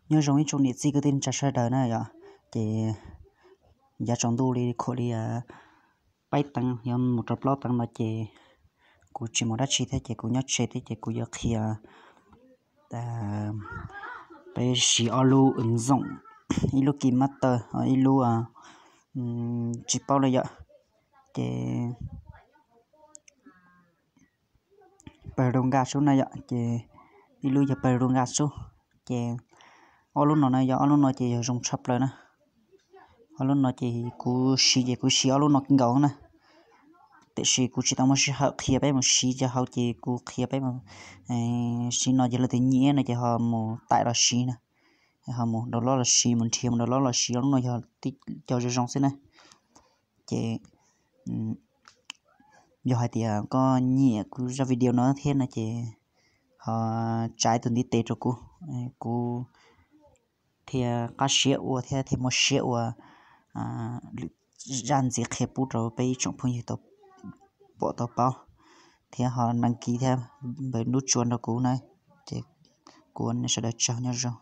Nyob zoo ib tsoom niam txiv kwv tij neej tsa sawv daws na yom. Ces yav tsaus ntuj li khuam li peb teev yuav mus rau plaub teev no ces kuv tsis mus dab tsi thiab ces kuv nyob tsev thiab ces kuv yuav qhia peb siv ob lub ntxoom, ib lub KineMaster, ib lub tsis paub li yom. Ces pawg rau nkaj sub na yom, ces ib lub yog pawg rau nkaj sub. Ces ob lub no na yog ob lub no ces yog zoo tshaj plaws na. Ob lub no ces kuv siv ces kuv siv ob lub no nkaus na. Tiam sis kuv tsis tau muaj sij hawm qhia peb mus siv cov hauv ces kuv qhia peb mus siv no ces leej twg nyiam no ces ho mus taim los siv na, ho mus download los siv, mus nrhiav mus download los siv. Ob lub no yog cov zoo zoo xwb na. Ces yog hais tias koj nyiam kuv zaj video no thiab no ces ho tsa tus ntiv tes rau kuv, kuv thiaj qab siab ua thiab thiaj muaj siab ua lwm zaj ntxiv qhia pub rau peb ib tsoom phooj ywg tau pom tau paub, thiab ho đăng ký thiab npawb nub tsua nrog kuv na. Ces kuv ua nej sawv daws tsaug, nyob zoo.